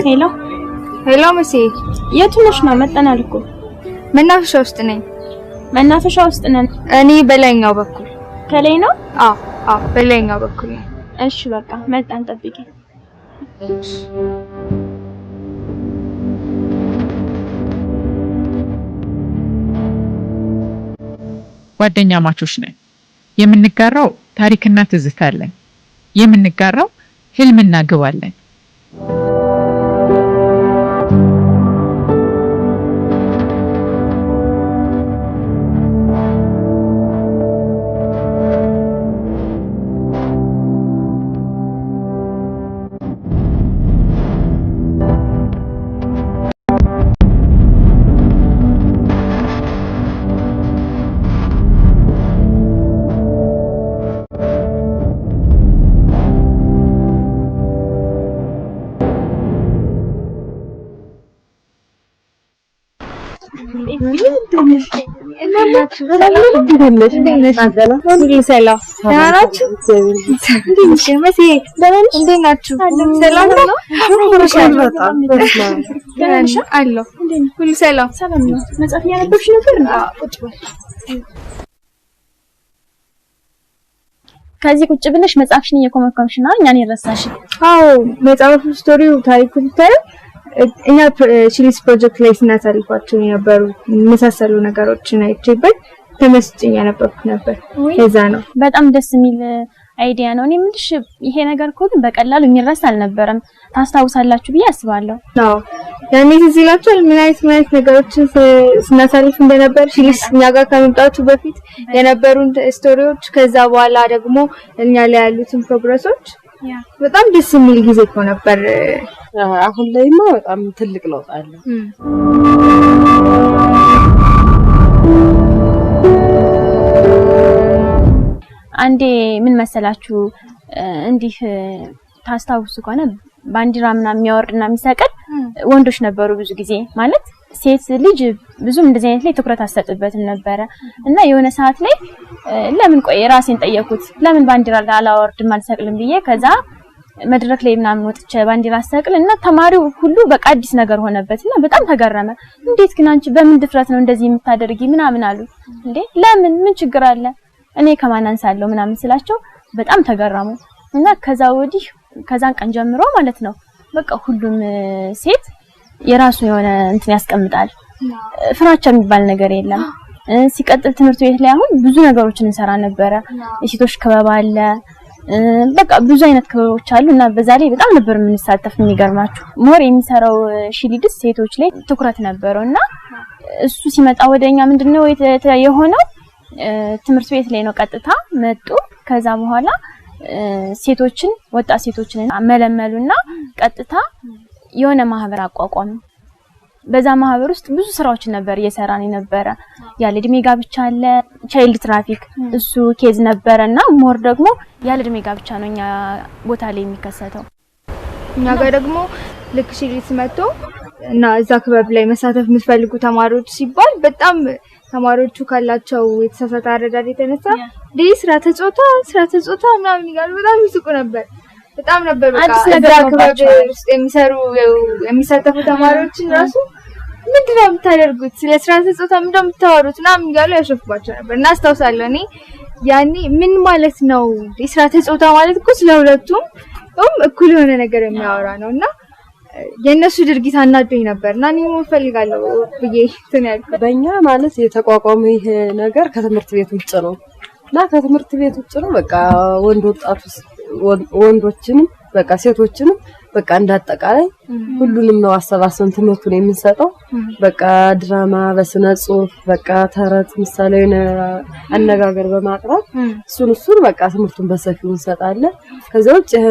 Hello Hello፣ መሲ። የት ነሽ ነው? መጠናል እኮ። መናፈሻ ውስጥ ነኝ። መናፈሻ ውስጥ ነን። እኔ በላይኛው በኩል። ከላይ ነው? አዎ አዎ፣ በላይኛው በኩል ነኝ። እሺ በቃ መጣን፣ ጠብቂ። ጓደኛማቾች ነን። የምንጋራው ታሪክና ትዝታ አለን። የምንጋራው ህልምና ግብ አለን። ሰላም ደህና ናችሁ? መሲ እንዴት ናችሁ? ሰላም ነው አለሁ። ሁሉ ሰላም። መጽሐፍ እያነበብሽ ነበር? ከዚህ ቁጭ ብለሽ መጽሐፍሽን እየኮመኮምሽ ነው፣ እኛን የረሳሽ። አዎ፣ መጽሐፉ story ው ታሪኩ ብታየው እኛ She Leads ፕሮጀክት ላይ ስናሳልፋቸው የነበሩ የመሳሰሉ ነገሮችን አይቼበት ተመስጬ እያነበብኩ ነበር። የዛ ነው። በጣም ደስ የሚል idea ነው። እኔ የምልሽ ይሄ ነገር እኮ ግን በቀላሉ የሚረሳ አልነበረም። ታስታውሳላችሁ ብዬ አስባለሁ። አዎ፣ ያኔ ትዝ ይላችኋል ምን አይነት ነገሮችን ስናሳልፍ እንደነበር፣ She Leads እኛ ጋር ከመምጣቱ በፊት የነበሩን story ዎች፣ ከዛ በኋላ ደግሞ እኛ ላይ ያሉትን progress ኦች። በጣም ደስ የሚል ጊዜ እኮ ነበር። አሁን ላይማ በጣም ትልቅ ለውጥ አለ። አንዴ ምን መሰላችሁ፣ እንዲህ ታስታውሱ ከሆነ ባንዲራ ምናምን የሚያወርድና የሚሰቅል ወንዶች ነበሩ ብዙ ጊዜ። ማለት ሴት ልጅ ብዙም እንደዚህ አይነት ላይ ትኩረት አትሰጥበትም ነበረ። እና የሆነ ሰዓት ላይ ለምን፣ ቆይ ራሴን ጠየኩት፣ ለምን ባንዲራ አላወርድም አልሰቅልም ብዬ። ከዛ መድረክ ላይ ምናምን ወጥቼ ባንዲራ ሰቅል እና ተማሪው ሁሉ በቃ አዲስ ነገር ሆነበት እና በጣም ተገረመ። እንዴት ግን አንቺ በምን ድፍረት ነው እንደዚህ የምታደርጊ ምናምን አሉ። እንዴ ለምን፣ ምን ችግር አለ፣ እኔ ከማን አንሳለሁ ምናምን ስላቸው በጣም ተገረሙ። እና ከዛ ወዲህ፣ ከዛን ቀን ጀምሮ ማለት ነው፣ በቃ ሁሉም ሴት የራሱ የሆነ እንትን ያስቀምጣል። ፍራቻ የሚባል ነገር የለም። ሲቀጥል ትምህርት ቤት ላይ አሁን ብዙ ነገሮችን እንሰራ ነበረ። የሴቶች ክበብ አለ፣ በቃ ብዙ አይነት ክበቦች አሉ እና በዛ ላይ በጣም ነበር የምንሳተፍ። የሚገርማችሁ more የሚሰራው She Leads ሴቶች ላይ ትኩረት ነበረው። እና እሱ ሲመጣ ወደኛ ምንድነው የሆነው? ትምህርት ቤት ላይ ነው ቀጥታ መጡ። ከዛ በኋላ ሴቶችን፣ ወጣት ሴቶችን መለመሉና ቀጥታ የሆነ ማህበር አቋቋሙ። በዛ ማህበር ውስጥ ብዙ ስራዎችን ነበር እየሰራን የነበረ። ያለ እድሜ ጋብቻ አለ፣ child traffic እሱ case ነበረ እና more ደግሞ ያለ እድሜ ጋብቻ ነው እኛ ቦታ ላይ የሚከሰተው። እኛ ጋር ደግሞ ልክ She Leads መጥቶ እና እዛ ክበብ ላይ መሳተፍ የምትፈልጉ ተማሪዎች ሲባል በጣም ተማሪዎቹ ካላቸው የተሳሳተ አረዳድ የተነሳ ዲ ስርዓተ ጾታ፣ ስርዓተ ጾታ ምናምን እያሉ በጣም ይስቁ ነበር። በጣም ነበር በቃ አዲስ እዛ ነገር ክበብ ሆኖባቸዋል። ውስጥ የሚሰሩ፣ የሚሳተፉ ተማሪዎችን ራሱ ምንድን ነው የምታደርጉት? ስለ ስርዓተ ጾታ ምንድን ነው የምታወሩት? ምናምን እያሉ ያሾፉባቸው ነበር። እና አስታውሳለሁ እኔ ያኔ ምን ማለት ነው፣ ስርዓተ ጾታ ማለት እኮ ስለ ሁለቱም እኩል የሆነ ነገር የሚያወራ ነው። እና የእነሱ ድርጊት አናዶኝ ነበር እና እኔ መሆን እፈልጋለሁ ብዬ እንትን ያልኩት። በእኛ ማለት የተቋቋመው ይሄ ነገር ከትምህርት ቤት ውጭ ነው እና ከትምህርት ቤት ውጭ ነው። በቃ ወንድ ወጣቱ ወንዶችንም በቃ ሴቶችንም በቃ እንዳጠቃላይ ሁሉንም ነው አሰባስበን ትምህርቱን የምንሰጠው። በቃ ድራማ፣ በስነ ጽሁፍ፣ በቃ ተረት፣ ምሳሌያዊ አነጋገር በማቅረብ እሱን በቃ ትምህርቱን በሰፊው እንሰጣለን። ከዚያ ውጭ ይሄ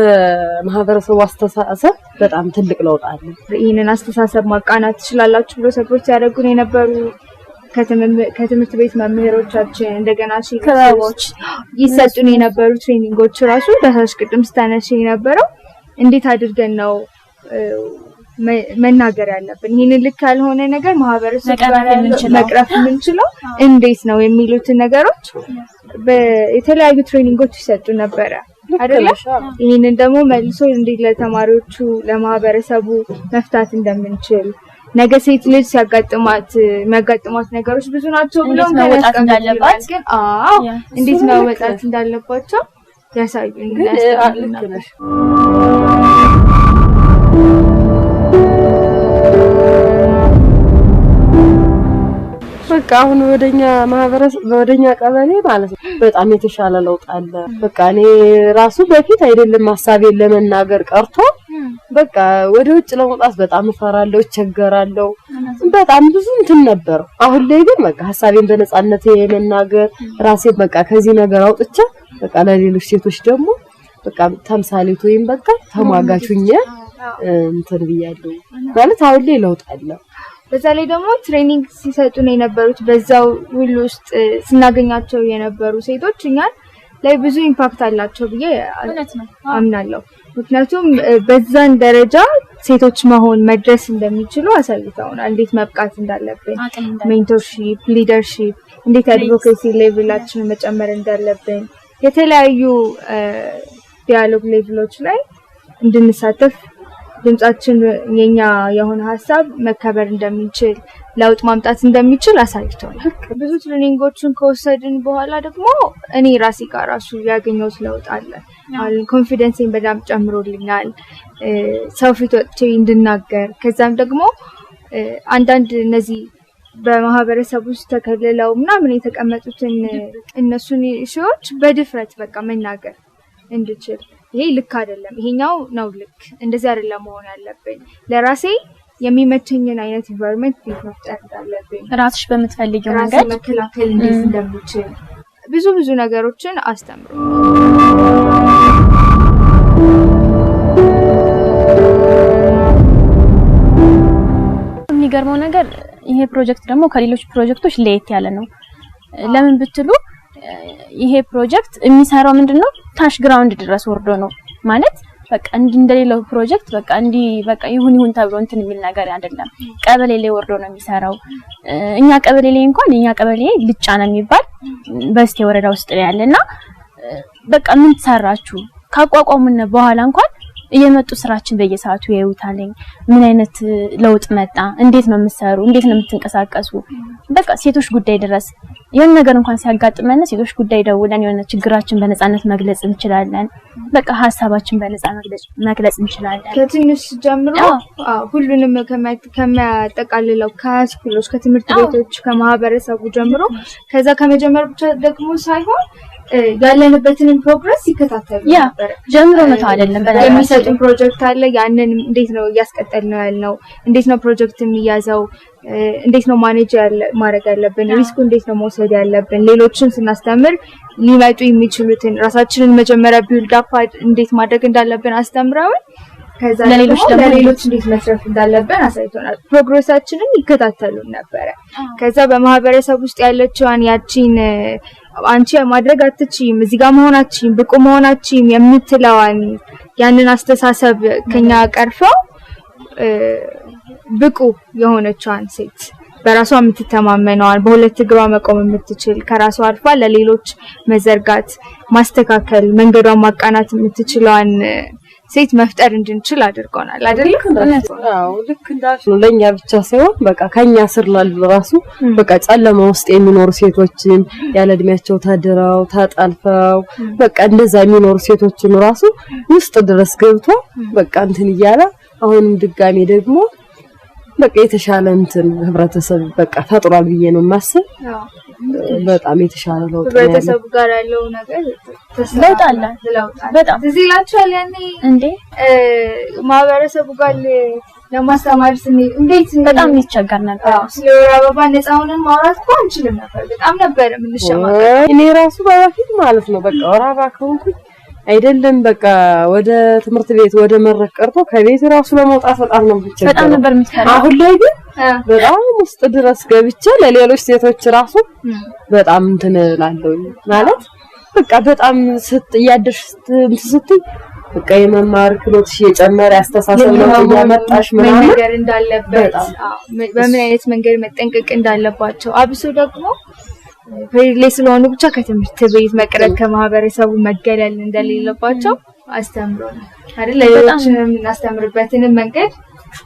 ማህበረሰቡ አስተሳሰብ በጣም ትልቅ ለውጥ አለ። ይህንን አስተሳሰብ ማቃናት ትችላላችሁ ብሎ support ሲያደርጉን የነበሩ ከትምህርት ቤት መምህሮቻችን፣ እንደገና ክበቦች ይሰጡን የነበሩ training ኦች ራሱ በታች ቅድም ስታነሽ የነበረው እንዴት አድርገን ነው መናገር ያለብን፣ ይህንን ልክ ያልሆነ ነገር ማህበረሰብ መቅረፍ ጋር ያለው የምንችለው። መቅረፍ የምንችለው እንዴት ነው የሚሉትን ነገሮች የተለያዩ training ኦች ይሰጡ ነበረ። አይደለ? ይህንን ደግሞ መልሶ እንዴት ለተማሪዎቹ ለማህበረሰቡ መፍታት እንደምንችል፣ ነገ ሴት ልጅ ሲያጋጥማት የሚያጋጥሟት ነገሮች ብዙ ናቸው ብለው እንዴት መወጣት እንዳለባት፣ ግን አዎ እንዴት መወጣት እንዳለባቸው ያሳዩን። ግን ልክ ነሽ። በቃ አሁን ወደኛ ማህበረሰብ ወደኛ ቀበሌ ማለት ነው በጣም የተሻለ ለውጥ አለ። በቃ እኔ ራሱ በፊት አይደለም ሀሳቤን ለመናገር ቀርቶ በቃ ወደ ውጭ ለመውጣት በጣም እፈራለሁ፣ እቸገራለሁ። በጣም ብዙ እንትን ነበር። አሁን ላይ ግን በቃ ሀሳቤን በነፃነት የመናገር ራሴን በቃ ከዚህ ነገር አውጥቼ በቃ ለሌሎች ሴቶች ደግሞ በቃ ተምሳሌት ወይም በቃ ተሟጋች ሁኜ እንትን ብያለሁ። ማለት አሁን ላይ ለውጥ አለ። በዛ ላይ ደግሞ training ሲሰጡን የነበሩት በዛው ሁሉ ውስጥ ስናገኛቸው የነበሩ ሴቶች እኛን ላይ ብዙ impact አላቸው ብዬ አምናለሁ። ምክንያቱም በዛን ደረጃ ሴቶች መሆን መድረስ እንደሚችሉ አሳይተውናል። እንዴት መብቃት እንዳለብን፣ mentorship፣ leadership፣ እንዴት advocacy level ኣችንን መጨመር እንዳለብን፣ የተለያዩ dialogue level ኦች ላይ እንድንሳተፍ፣ ድምጻችን የኛ የሆነ ሀሳብ መከበር እንደሚችል፣ ለውጥ ማምጣት እንደሚችል አሳይተውናል። ብዙ training ኦችን ከወሰድን በኋላ ደግሞ እኔ ራሴ ጋር ራሱ ያገኘሁት ለውጥ አለ። አሁን confidence ኤን በጣም ጨምሮልኛል። ሰው ፊት ወጥቼ እንድናገር፣ ከዛም ደግሞ አንዳንድ እነዚህ በማህበረሰብ ውስጥ ተከልለው ምናምን የተቀመጡትን እነሱን issue ዎች በድፍረት በቃ መናገር እንድችል፣ ይሄ ልክ አይደለም፣ ይሄኛው ነው ልክ፣ እንደዚህ አይደለም መሆን ያለብኝ፣ ለራሴ የሚመቸኝን አይነት environment እንዴት መፍጠር እንዳለብኝ፣ ራስሽ በምትፈልጊው ራሴን መንገድ መከላከል እንዴት እንደምችል ብዙ ብዙ ነገሮችን አስተምሮ የሚገርመው ነገር ይሄ ፕሮጀክት ደግሞ ከሌሎች ፕሮጀክቶች ለየት ያለ ነው። ለምን ብትሉ ይሄ ፕሮጀክት የሚሰራው ምንድነው ታች ground ድረስ ወርዶ ነው። ማለት በቃ እንዲህ እንደሌላው ፕሮጀክት በቃ እንዲህ በቃ ይሁን ይሁን ተብሎ እንትን የሚል ነገር አይደለም። ቀበሌ ላይ ወርዶ ነው የሚሰራው። እኛ ቀበሌ ላይ እንኳን እኛ ቀበሌ ልጫ ነው የሚባል በስቴ ወረዳ ውስጥ ነው ያለና በቃ ምን ትሰራችሁ ካቋቋሙን በኋላ እንኳን እየመጡ ስራችን በየሰዓቱ ያዩታልኝ። ምን አይነት ለውጥ መጣ፣ እንዴት ነው የምትሰሩ፣ እንዴት ነው የምትንቀሳቀሱ፣ በቃ ሴቶች ጉዳይ ድረስ የሆነ ነገር እንኳን ሲያጋጥመን ሴቶች ጉዳይ ደውለን የሆነ ችግራችን በነፃነት መግለጽ እንችላለን። በቃ ሀሳባችን በነፃ መግለጽ እንችላለን። ከትንሽ ጀምሮ አዎ ሁሉንም ከሚያጠቃልለው ከ school ኦች፣ ከትምህርት ቤቶች፣ ከማህበረሰቡ ጀምሮ፣ ከዛ ከመጀመር ብቻ ደግሞ ሳይሆን ያለንበትንም progress ይከታተሉ ነበር። ጀምሮ መተው አይደለም፣ የሚሰጡን ፕሮጀክት አለ። ያንን እንዴት ነው እያስቀጠልን ያልነው? እንዴት ነው ፕሮጀክት የሚያዘው? እንዴት ነው manage ማድረግ ያለብን? risk ኡ እንዴት ነው መውሰድ ያለብን? ሌሎችን ስናስተምር ሊመጡ የሚችሉትን ራሳችንን መጀመሪያ build up እንዴት ማድረግ እንዳለብን አስተምረውን ከዛ ለሌሎች ደግሞ ለሌሎች እንዴት መስረፍ እንዳለብን አሳይቶናል። progress ኣችንን ይከታተሉን ነበረ። ከዛ በማህበረሰብ ውስጥ ያለችዋን ያቺን አንቺ ማድረግ አትችይም፣ እዚህ ጋር መሆን አትችይም፣ ብቁ መሆን አትችይም የምትለዋን ያንን አስተሳሰብ ከኛ ቀርፈው ብቁ የሆነችዋን ሴት፣ በራሷ የምትተማመነዋን፣ በሁለት እግሯ መቆም የምትችል፣ ከራሷ አልፋ ለሌሎች መዘርጋት፣ ማስተካከል፣ መንገዷን ማቃናት የምትችለዋን ሴት መፍጠር እንድንችል አድርጎናል አይደል? አዎ ልክ እንዳልሽ ነው። ለኛ ብቻ ሳይሆን በቃ ከኛ ስር ላሉ ራሱ በቃ ጨለማ ውስጥ የሚኖሩ ሴቶችን፣ ያለ እድሜያቸው ታድረው ተጠልፈው በቃ እንደዛ የሚኖሩ ሴቶችን ራሱ ውስጥ ድረስ ገብቶ በቃ እንትን እያለ አሁንም ድጋሜ ደግሞ በቃ የተሻለ እንትን ህብረተሰብ በቃ ፈጥሯል ብዬ ነው የማስብ። በጣም የተሻለ ለውጥ ነው ያለው። ህብረተሰቡ ጋር ያለው ነገር ለውጥ አለ። ለውጥ አለ። በጣም። ትዝ ይላችኋል ያኔ እንዴ ማህበረሰቡ ጋር ለማስተማር ስንሄድ እንዴት በጣም ይቸገር ነበር። አዎ፣ ስለ ወር አበባ ነፃ ሆነን ማውራት እኮ አንችልም ነበር። በጣም ነበር የምንሸማቀቀው። እኔ ራሱ በፊት ማለት ነው በቃ ወር አበባ ከሆንኩኝ አይደለም በቃ ወደ ትምህርት ቤት ወደ መድረክ ቀርቶ ከቤት ራሱ ለመውጣት በጣም ነው የምቸገረው። በጣም ነበር የምትፈራው። አሁን ላይ ግን በጣም ውስጥ ድረስ ገብቼ ለሌሎች ሴቶች ራሱ በጣም እንትን እላለሁ። ማለት በቃ በጣም እያደርሽ እንትን ስትይ በቃ የመማር ክህሎትሽ እየጨመረ ያስተሳሰብ ለውጥ እያመጣሽ ምናምን መነገር እንዳለበት በጣም። አዎ፣ በምን አይነት መንገድ መጠንቀቅ እንዳለባቸው፣ አብሶ ደግሞ Period ላይ ስለሆኑ ብቻ ከትምህርት ቤት መቅረት ከማህበረሰቡ መገለል እንደሌለባቸው አስተምሮናል አይደል? ለሌሎችንም የምናስተምርበትንም መንገድ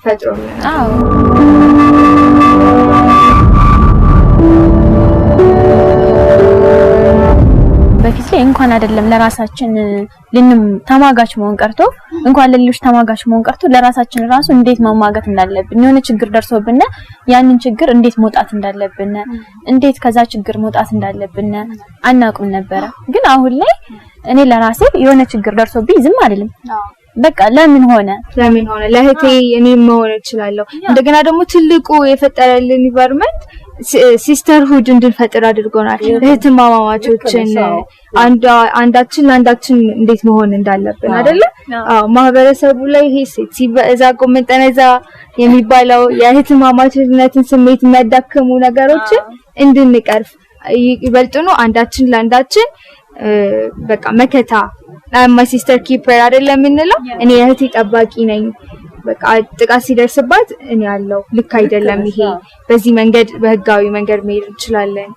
ፈጥሮልናል። አዎ። በፊት ላይ እንኳን አይደለም ለራሳችን ልንም ተሟጋች መሆን ቀርቶ፣ እንኳን ለሌሎች ተሟጋች መሆን ቀርቶ፣ ለራሳችን ራሱ እንዴት መሟገት እንዳለብን፣ የሆነ ችግር ደርሶብን ያንን ችግር እንዴት መውጣት እንዳለብን፣ እንዴት ከዛ ችግር መውጣት እንዳለብን አናውቅም ነበረ። ግን አሁን ላይ እኔ ለራሴ የሆነ ችግር ደርሶብኝ ዝም አልልም። በቃ ለምን ሆነ? ለምን ሆነ? ለእህቴ እኔ መሆን እችላለሁ። እንደገና ደግሞ ትልቁ የፈጠረልን environment sisterhood እንድንፈጥር አድርጎናል። እህትማማቾችን አንዳችን ለአንዳችን እንዴት መሆን እንዳለብን አይደለ? አዎ፣ ማህበረሰቡ ላይ ይሄ ሴት ሲበዛ ቆመጠነዛ የሚባለው የእህትማማችነትን ስሜት የሚያዳክሙ ነገሮችን እንድንቀርፍ፣ ይበልጥኑ አንዳችን ለአንዳችን በቃ መከታ፣ my sister keeper አይደለም የምንለው፣ እኔ የእህቴ ጠባቂ ነኝ። በቃ ጥቃት ሲደርስባት እኔ ያለው ልክ አይደለም፣ ይሄ በዚህ መንገድ በህጋዊ መንገድ መሄድ እንችላለን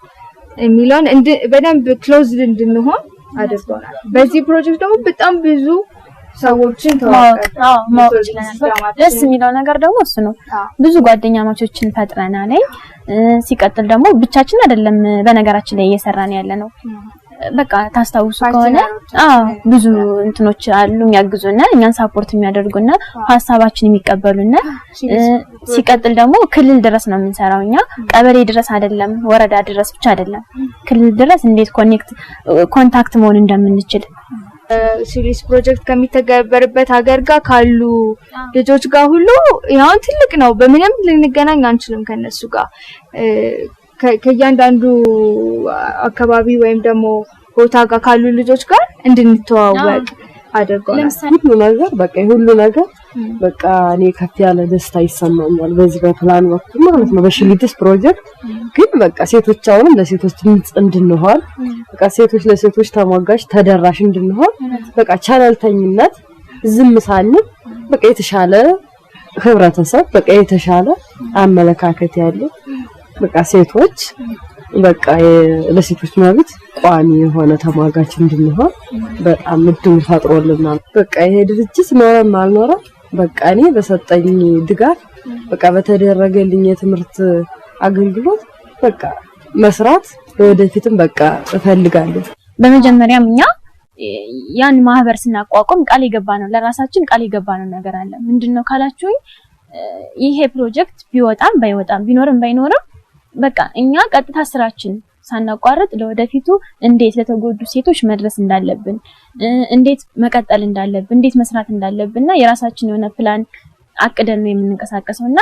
የሚለውን በደንብ closed እንድንሆን አድርጎናል። በዚህ ፕሮጀክት ደግሞ በጣም ብዙ ሰዎችን ማወቅ ማወቅ ችለናል። ደስ የሚለው ነገር ደግሞ እሱ ነው። ብዙ ጓደኛማቾችን ፈጥረናል። ሲቀጥል ደግሞ ብቻችን አይደለም በነገራችን ላይ እየሰራን ያለ ነው። በቃ ታስታውሱ ከሆነ አዎ ብዙ እንትኖች አሉ የሚያግዙና እኛን support የሚያደርጉና ሀሳባችን የሚቀበሉና። ሲቀጥል ደግሞ ክልል ድረስ ነው የምንሰራው እኛ፣ ቀበሌ ድረስ አይደለም፣ ወረዳ ድረስ ብቻ አይደለም፣ ክልል ድረስ እንዴት contact መሆን እንደምንችል። She Leads ፕሮጀክት ከሚተገበርበት ሀገር ጋር ካሉ ልጆች ጋር ሁሉ ያውን ትልቅ ነው። በምንም ልንገናኝ አንችልም ከነሱ ጋር። ከእያንዳንዱ አካባቢ ወይም ደግሞ ቦታ ጋር ካሉ ልጆች ጋር እንድንተዋወቅ አድርጎናል። ሁሉ ነገር በቃ ሁሉ ነገር በቃ እኔ ከፍ ያለ ደስታ ይሰማኛል በዚህ በፕላን በኩል ማለት ነው። በ She Leads ፕሮጀክት ግን በቃ ሴቶች አሁንም ለሴቶች ድምጽ እንድንሆን፣ በቃ ሴቶች ለሴቶች ተሟጋች ተደራሽ እንድንሆን፣ በቃ ቸልተኝነት ዝም ሳንል በቃ የተሻለ ህብረተሰብ፣ በቃ የተሻለ አመለካከት ያለው፣ በቃ ሴቶች በቃ ለሴቶች መብት ቋሚ የሆነ ተሟጋች እንድንሆን በጣም እድል ፈጥሮልናል። በቃ ይሄ ድርጅት ኖረም አልኖረም በቃ እኔ በሰጠኝ ድጋፍ፣ በቃ በተደረገልኝ የትምህርት አገልግሎት በቃ መስራት ለወደፊትም በቃ እፈልጋለሁ። በመጀመሪያም እኛ ያን ማህበር ስናቋቁም ቃል የገባ ነው፣ ለራሳችን ቃል የገባ ነው ነገር አለ። ምንድነው ካላችሁኝ ይሄ ፕሮጀክት ቢወጣም ባይወጣም፣ ቢኖርም ባይኖርም በቃ እኛ ቀጥታ ስራችን ሳናቋርጥ ለወደፊቱ እንዴት ለተጎዱ ሴቶች መድረስ እንዳለብን፣ እንዴት መቀጠል እንዳለብን፣ እንዴት መስራት እንዳለብንና የራሳችን የሆነ ፕላን አቅደን ነው የምንንቀሳቀሰው። እና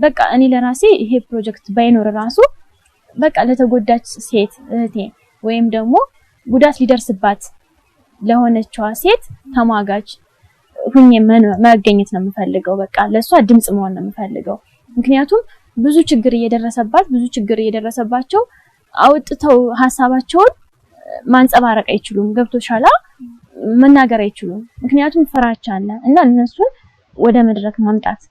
በቃ እኔ ለራሴ ይሄ ፕሮጀክት ባይኖር ራሱ በቃ ለተጎዳች ሴት እህቴ ወይም ደግሞ ጉዳት ሊደርስባት ለሆነችዋ ሴት ተሟጋች ሁኜ መገኘት ነው የምፈልገው። በቃ ለሷ ድምጽ መሆን ነው የምፈልገው። ምክንያቱም ብዙ ችግር እየደረሰባት፣ ብዙ ችግር እየደረሰባቸው አውጥተው ሀሳባቸውን ማንጸባረቅ አይችሉም። ገብቶሻል? መናገር አይችሉም። ምክንያቱም ፍራቻ አለ እና እነሱን ወደ መድረክ ማምጣት።